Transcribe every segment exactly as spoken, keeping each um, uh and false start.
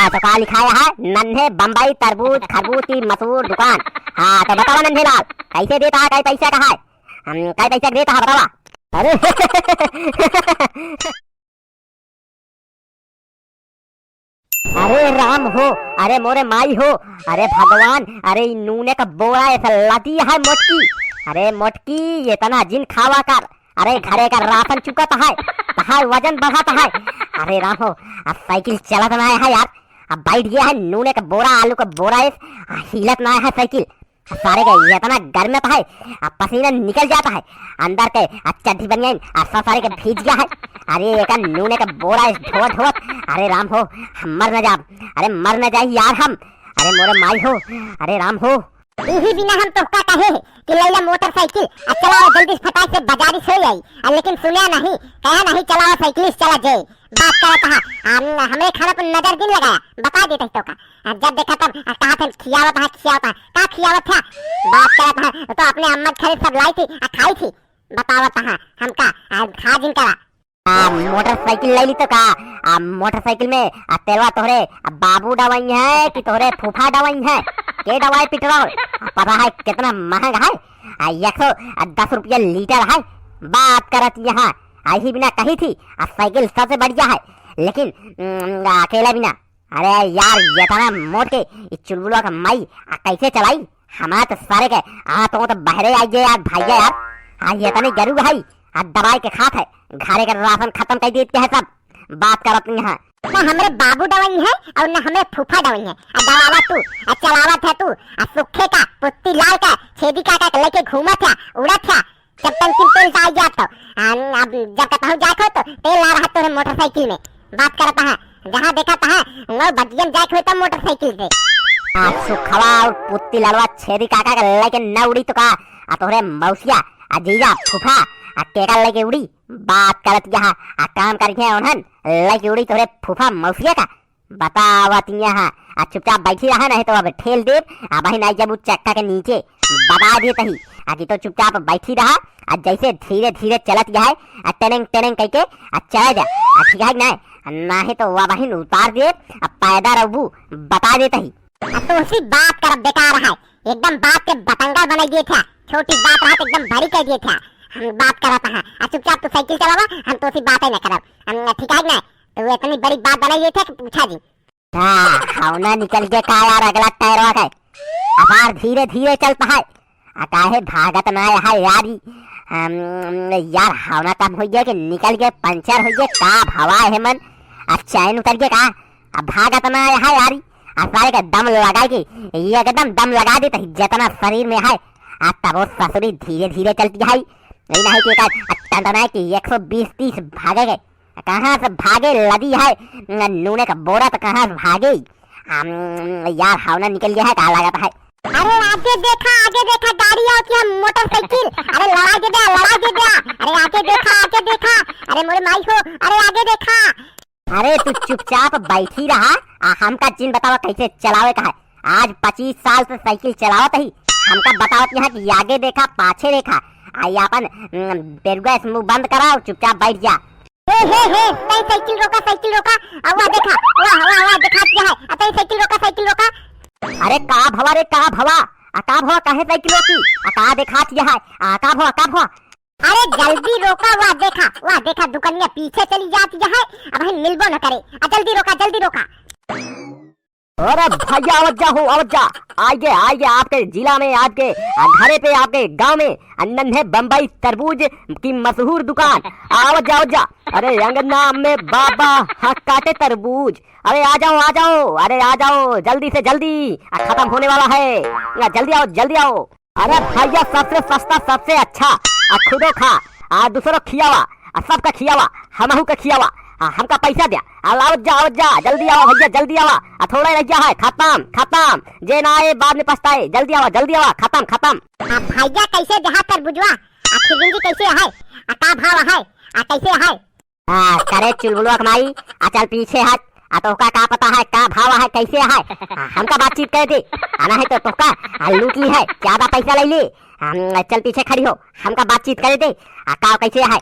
तो का लिखाया है? नन्हे बम्बई तरबूज खरबूज की मशहूर दुकान। हाँ, तो बतावा नन्हे लाल, कैसे देता है, कै पैसा का है? हम, कै पैसा का देता है, बतावा। अरे अरे राम हो, अरे मोरे माई हो, अरे भगवान, अरे ई नूने का बोरा ऐसा लदी है मोटकी। अरे मोटकी, इतना जिन खावा कर, अरे घरे का राशन चुकत है, तहार वजन बढ़त है। अरे राम हो, आ साइकिल चलत ना है यार, अब बैठ गया है नूने का बोरा, आलू का बोरा है, आ हिलत ना है साइकिल। सारे के इतना गर्मत है, आ पसीना निकल जाता है, अंदर के आ चड्ढी बनियान आ सब सारे के भीज गया है। अरे एक नूने के बोरा इस ढोवत ढोवत, अरे राम हो, हम मर न जाब, अरे मर न जाई यार हम, अरे मोरे माई हो, अरे राम हो। इही बिना हम तोहका कहे कि लैला मोटरसाइकिल आ चलाओ जल्दी से फटाक से बाजारी से आई, आ लेकिन सुनया नहीं, कहा नहीं चलाओ साइकिल से चला जे। बात करत हा, हम, हमरे खाना पर नजर दिन लगाया, बता देते ही तो का। आ, जब देखा तब, आ, कहा थे खियावत हा, खियावत हा, का खियावत हा? बात करत हा, तो अपने अम्मा के खरीद सब लाई थी, आ, खाई थी। बतावत हा, हमका, आ, खा जिन करा। आ, मोटरसाइकिल ले ली तो का? आ, मोटरसाइकिल में, आ, तेलवा तोहरे, आ, बाबू डवाई है कि तोहरे फूफा डवाई है? के डवाई पेट्रोल? आ, पता है कितना महंगा है? आ, एक सौ दस रुपया लीटर है। बात करत यहाँ, आ, इही बिना कही थी, आ, साइकिल सबसे बढ़िया है, लेकिन, उम, अकेला बिना। अरे यार, इतना मोट के ई चुलबुलवा का माई, आ, कैसे चलाई? हमार तो सारे के, आ, तो, तो बहरे आई गए यार, भैया यार। आ, इतनी गरू है, आ, दबाई के खात है, घरे के राशन खत्म कर देते हैं सब। बात करत नहीं है। ना हमरे बाबू डवई है और ना हमरे फूफा डवई है। आ, दबावा तू, आ, चलावत है तू, आ, सुखे का, पुत्ती लाल का, छेदी काका के लेके घूमत है, उड़त है, जब टंकी में तेल आ गया तो, आ, अब जब कतहूँ जात हो तो तेल ना रहा तोरे मोटरसाइकिल में। बात करता है, जहाँ देखा तहाँ नौ बजियन जाए हुए तब मोटरसाइकिल से। आ, सुखवा और पुत्ती लड़वा छेदी काका के लेके न उड़ी तो का, आ तोहरे मौसिया, आ जीजा, फूफा, आ केका लेके उड़ी? बात करत यहाँ, आ काम करिए उन्हन, लेके उड़ी तोहरे फूफा मौसिया का। बतावत यहाँ, आ चुपचाप बैठी रहा, नहीं तो अब ठेल देब, आ बहिन आई जब उ चक्का के नीचे, बता देत ही, आ कि तो चुपचाप बैठी रहा, आ जैसे धीरे धीरे चलत है, आ टेनेंग टेनेंग कह के, आ चला जा, आ ठीक है कि नहीं? आ नहीं तो वह बहिन उतार देब, आ पैदा रहबू, बता देत ही। आ तोहसी बात करब बेकार है, एकदम बात के बतंगड़ बनाई दिए थे, छोटी बात रहा तो एकदम बड़ी कह दिए थे। हम बात करत है, आ चुपचाप तू साइकिल चलावा, हम तोहसी बात ही न करब, हम ठीक है कि नहीं? तू इतनी बड़ी बात बनाई दिए थे कि पूछा जी। हाँ, हौना निकल के का यार, अगला टायरवा के अपार धीरे धीरे चलता है। आ काहे भागत ना है यार ई? अम, यार हौना कम हो गया कि निकल के पंचर हो गया, का भवा है मन? आ चैन उतर गया का? अब भागत ना है यार ई। आ सारे के दम लगा के, ये एकदम दम लगा देता है जितना शरीर में है। आ तब वो ससुरी धीरे धीरे चलती है। नहीं, नहीं कि का टंडना है कि एक सौ बीस तीस भागेगे। कहाँ से भागे लदी है, न-, नूने का बोरा तो कहाँ से भागे? अम, यार, हौना निकल गया है, कहाँ लागत है? अरे आगे देखा, आगे देखा, गाड़ी आवत है, मोटरसाइकिल। अरे लड़ा दे दे, लड़ा दे दे। अरे आगे देखा, आगे देखा। अरे मोरे माई हो, अरे आगे देखा। अरे तू चुपचाप बैठी रहा, आ हमका जिन बतावा कैसे चलावे का है। आज पच्चीस साल से साइकिल चलावत ही, हमका बतावत यहाँ कि आगे देखा, पाछे देखा। आ ये अपन, उम, बेरुआ से मुंह बंद करा और चुपचाप बैठ जा। हे, हे, हे, तई साइकिल रोका, साइकिल रोका। आ, वाह, देखा, वाह, वाह, वाह, देखा क्या है। आ, तई साइकिल रोका, साइकिल रोका। अरे, का भवा रे, का भवा? आ, का भवा, काहे साइकिल रोकी? आ, का देखा क्या है? आ, का भवा, का भवा? अरे, जल्दी रोका, वाह, देखा, वाह, देखा, दुकनिया पीछे चली जाती है। अब हम मिलबो न करे। आ, जल्दी रोका, जल्दी रोका। अरे भैया, आवत जा हो, आवत जा। आइए, आइए, आपके जिला में, आपके, आ, घरे पे, आपके गांव में, आ, नन्हे बम्बई तरबूज की मशहूर दुकान। आवत जा, आवत जा। अरे अंगना में बाबा, हाँ, काटे तरबूज। अरे आ जाओ, आ जाओ, अरे आ जाओ, जल्दी से जल्दी, आ, खत्म होने वाला है। आ, जल्दी आओ, जल्दी आओ। अरे भैया, सबसे सस्ता, सबसे अच्छा, आ खुदो खा, आ दूसरो खियावा, आ सबका खियावा, हमहू का खियावा, आ हमका पैसा द्या, आ आवत जा, आवत जा, जल्दी आवा भैया, जल्दी आवा, आ थोड़ा रह गया है, खत्म, खत्म, जे ना आए बाद में पछताए, जल्दी आवा, जल्दी आवा, खत्म, खत्म। आ भैया, कैसे देहा तरबुजवा? आ खिरबिंजी कैसे है? आ का भाव है? आ कैसे है? आ, करे चुलबुलवा के माई, आ चल पीछे हट, आ तोहका का पता है, का भाव है, कैसे है? आ, हमका बातचीत करे दे, आ नहीं तो तोहका, आ लूट ली है, ज्यादा पैसा ले ले, हम, चल पीछे खड़ी हो, हमका बातचीत करे दे, आ का कैसे है?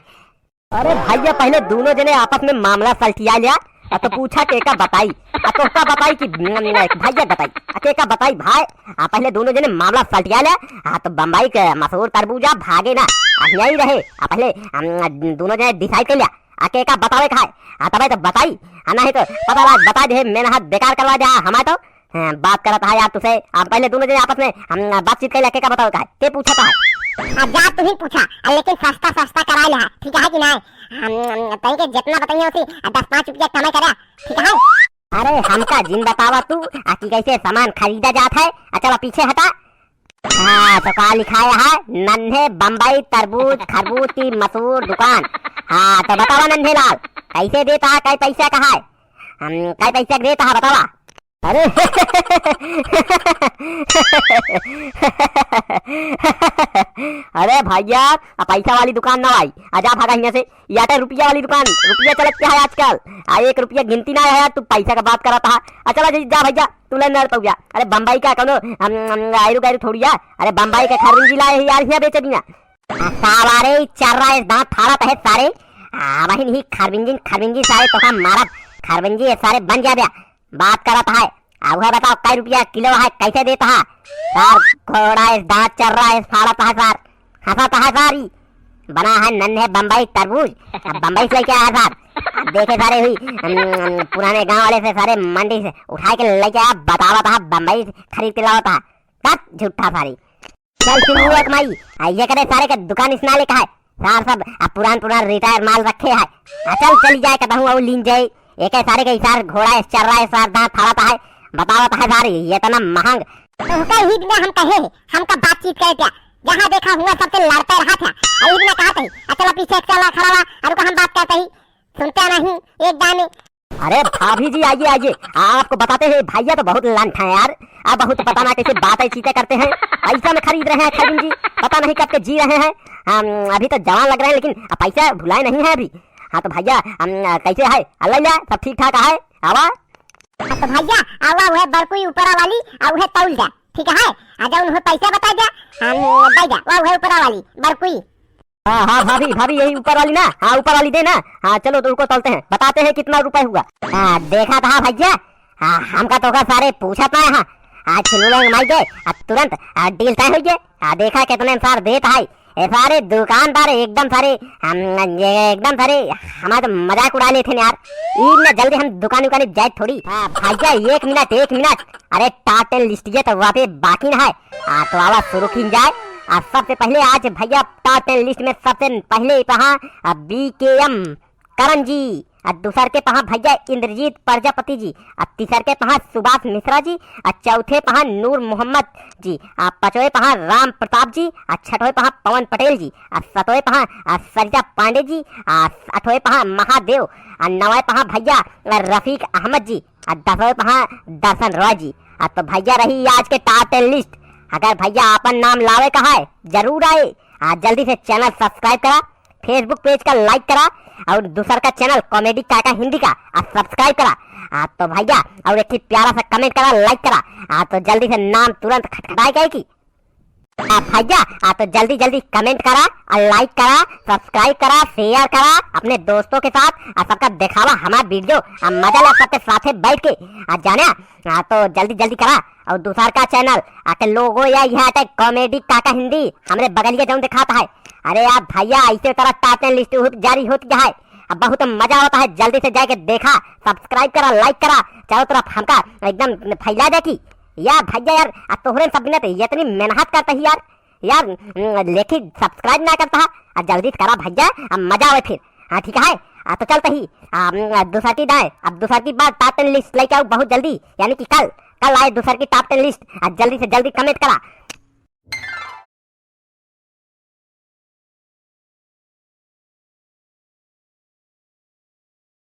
अरे भैया, पहले दोनों जने आपस में मामला सलटिया लिया, आ तो पूछा केका बताई, आ तोहका बताई कि, न, न, भइया बताई, आ केका बताई भाई। आ पहिले दुनो जने मामला सलटिया ले। आ तो बम्बई के मशहूर तरबूजा भागे ना, आ यहीं रहे। आ पहिले, अम, दुनो जने decide कर लिया, आ केका बतावे का है, आ तबे तो बताई। आ नहीं तो पता लाग बता दे, मेहनत बेकार करवा दे, आ हमार तो हाँ, बात करत हा यार तुसे। आ पहिले दुनो जने आपस में हम बातचीत कर ले, केका बतावे का है, के पूछत हा? आ, जा तू ही पूछा, आ, लेकिन सस्ता सस्ता कराए ले हा, ठीक है कि नहीं? हम, हम तई के जितना बताइए उसे, आ, दस पाँच रुपया कमाई करे, ठीक है? अरे हमका जिन बतावा तू, आ, कि कैसे सामान खरीदा जात है, आ, चला पीछे हटा। हाँ, तो का लिखाया है? नन्हे बम्बई तरबूज खरबूज की मशहूर दुकान। हाँ, तो बतावा नन्हे लाल, कैसे देता है, कै पैसा का है? हम, कै पैसा का देता है, बतावा। अरे अरे भइया, आ पैसा वाली दुकान ना आई, आ जा भागा हियाँ से। या तो रुपया वाली दुकान, रुपया चलत क्या है आजकल? आ एक रुपया गिनती ना है यार, तू पैसा का बात करत हा। आ चला जी, जा भइया, तू ले नर पउया। अरे बम्बई का कौनो हम, हम आयरु गायरु थोड़ी है। अरे बम्बई का खरबूजी लाए है यार, हियाँ बेचे दिया। आ सारे चर्रा इस दांत फाड़त है सारे। आ वही नहीं खरबिंजिन, खरबिंजिन सारे तोका मारब। खरबिंजी ये सारे बन जा बे। बात करत है। आ उहे बताओ कै रुपया किलो है, कैसे देता है? सार घोड़ा इस दांत चर्रा इस फाड़त है सार। हंसत है सार ई। बना है नन्हे बम्बई तरबूज। अब बम्बई से लेके आया सार। अब देखे सारे हुई, हम, हम पुराने गांव वाले से सारे मंडी से उठा के लेके आया, बतावत है बम्बई से खरीद के लावत है। कत झूठा सारी। चल सुनिए एक माई, आ, ये करे सारे के दुकान इसना ले का है। सार सब आ पुरान पुरान retire माल रखे है। आ चल चली जाए कतहूँ और लीन जाए। एक है सारे के सार घोड़ा है, चर्रा है, सार दांत फाड़त है, बतावत है सारे ये इतना महंग। तो हुका ही बिना हम कहे है, हमका बातचीत करे क्या? जहाँ देखा हुआ सबसे लड़ते रहा था। आ, ई बिना कहा थे, आ चला पीछे एक चला खड़ा रहा, और हम बात करते ही सुनते नहीं एक दाने। अरे भाभी जी, आइए, आइए, आपको बताते हैं, भैया तो बहुत लंठ हैं यार। आप बहुत पता ना कैसे बातें चीतें करते हैं। पैसा में खरीद रहे हैं खैबिन जी, पता नहीं कब के जी रहे हैं। हम अभी तो जवान लग रहे हैं, लेकिन पैसा भुलाए नहीं है अभी। हाँ तो भैया, हम, कैसे है? अल्लाह, सब ठीक ठाक है? आवा। हाँ तो भैया, आवा, वह बरकुई ऊपरा वाली, आ वह तौल जा, ठीक है? आ जा, उन्हें पैसा बता जा, हम दे जा, वह, वह ऊपरा वाली बरकुई। हाँ, हाँ, भाभी, भाभी, यही ऊपर वाली ना? हाँ, ऊपर वाली दे ना। हाँ, चलो, तो रुको, तौलते हैं, बताते हैं कितना रुपए हुआ। हाँ, देखा था भैया, हाँ, हमका तो का सारे पूछत ना है। हाँ, छिलुआ माई गए, आ तुरंत, आ, deal तय हो गए। हाँ, देखा कितने सार देत है। ए सारे दुकानदार एकदम सारे, हम, ये एकदम सारे हमारा तो मजाक उड़ा लेते हैं यार। ई ना जल्दी हम दुकान उकान जाए थोड़ी। हाँ, भैया, एक मिनट, एक मिनट। अरे, top ten list ये तो वहाँ पे बाकी ना है। आ, तो आवा शुरू की जाए। आ, सबसे पहले आज भैया top ten list में सबसे पहले पहा, आ, बी के एम करण जी, आ, दूसर के पहा भैया इंद्रजीत प्रजापति जी, आ, तीसर के पहा सुभाष मिश्रा जी, आ, चौथे पहा नूर मोहम्मद जी, आ, पाँचवे पहा राम प्रताप जी, आ, छठवे पहा पवन पटेल जी, आ, सतवे पहा, आ, सरिता पांडे जी, आ, आठवे पहा महादेव, आ, नवे पहा भैया, आ, रफीक अहमद जी, आ दसवें पहा दर्शन रॉय जी। आ तो भैया रही आज के top ten list। अगर भैया आपन नाम लावे का है, जरूर आए। आ जल्दी से channel subscribe करा, Facebook page का like करा और दूसर का channel Comedy काका हिंदी का आ subscribe करा। आ तो भैया और एक ठे प्यारा सा comment करा, like करा। आ तो जल्दी से नाम तुरंत खटखटाए के की। आ भैया, आ तो जल्दी जल्दी comment करा, आ like करा, subscribe करा, share करा अपने दोस्तों के साथ, आ सबका देखावा हमार video, आ मजा ला सबके साथे बैठ के, आ जाने, आ तो जल्दी जल्दी करा। और दूसर का channel आके लोगो या यहाँ आके Comedy काका हिंदी हमरे बगलिया जौन दिखाता है। अरे यार भैया, ऐसे तरह top ten list होत, जारी होत है, अब बहुत मजा आवत है, जल्दी से जाके देखा, subscribe करा, like करा, चारों तरफ हमका एकदम फैला दे की। यार भैया यार, आ तोहरे सब बिना तो इतनी मेहनत करता ही यार, यार, उम, लेकिन subscribe ना करता है, आ जल्दी से करा भैया, अब मजा आवे फिर। हाँ ठीक है, आ तो चलते ही, आ, उम, दूसर की दाएं, अब दूसर की बात top ten list लेके आऊ बहुत जल्दी, यानी कि कल, कल आए दूसर की top ten list, आ जल्दी से जल्दी comment करा।